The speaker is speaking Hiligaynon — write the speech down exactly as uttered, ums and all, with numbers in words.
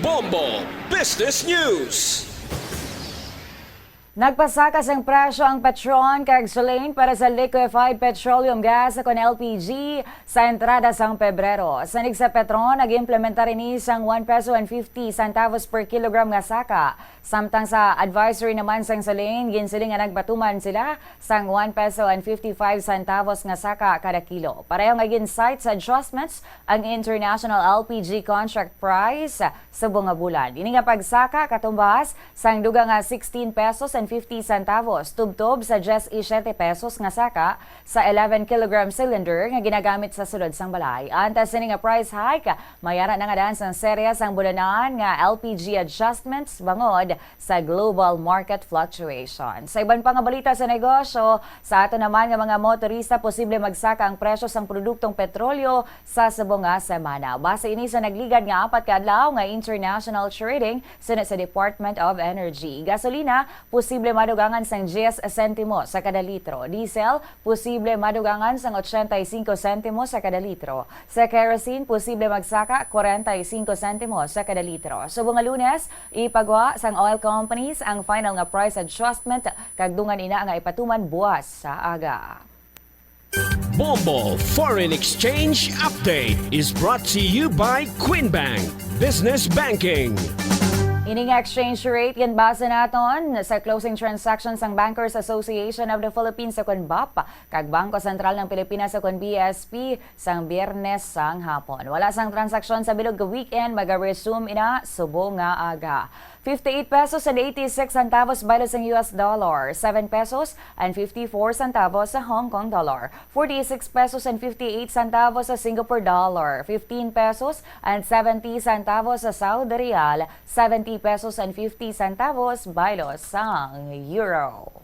Bombo Business News. Nagpasaka sang presyo ang Petron kag Celine para sa liquefied petroleum gas o kon L P G sa entrada sang Pebrero. Sining sa Petron, nag-implementar ini sang one peso and fifty centavos per kilogram nga saka. Samtang sa advisory naman sang Celine, ginsiling nga nagpatuman sila sang one peso and fifty-five centavos nga saka kada kilo. Pareho nga gin-cite sa adjustments ang international L P G contract price subong nga bulan. Ini nga pagsaka katumbas sang dugang nga sixteen pesos and fifty centavos tubtob sa diyes y siyete pesos nga saka sa eleven kilogram cylinder nga ginagamit sa sulod sang balay. Antes sini nga price hike, may ara na nga daan sang serye sang bulanan nga L P G adjustments bangod sa global market fluctuation. Sa iban pa nga balita sa negosyo, sa ato naman nga mga motorista, posible magsaka ang presyo sang produktong petrolyo sa subong nga semana. Base ini sa nagligad nga apat ka adlaw nga international trading suno sa Department of Energy. Gasolina, posible madugangan sang diyes sentimo sa kada litro. Diesel, posible madugangan sang ochenta y cinco sentimo sa kada litro. Sa kerosene, posible magsaka kwarenta y cinco sentimo sa kada litro. Subong nga Lunes, ipagwa sang oil companies ang final nga price adjustment kag dungan ina nga ipatuman buwas sa aga. Bombo Foreign Exchange Update is brought to you by Queen Bank Business Banking. Ini nga exchange rate ginbase naton sa closing transactions sang Bankers Association of the Philippines o kon bap kag Bangko Sentral ng Pilipinas o kon B S P sang Biyernes sang hapon. Wala sang transaksyon sa bilog nga weekend, maga-resume ina subong nga aga. Fifty-eight pesos and eighty-six centavos baylo sang U S dollar, seven pesos and fifty-four centavos sa Hong Kong dollar, forty-six pesos and fifty-eight centavos sa Singapore dollar, fifteen pesos and seventy centavos sa Saudi rial, seventy pesos and fifty centavos baylo sang euro.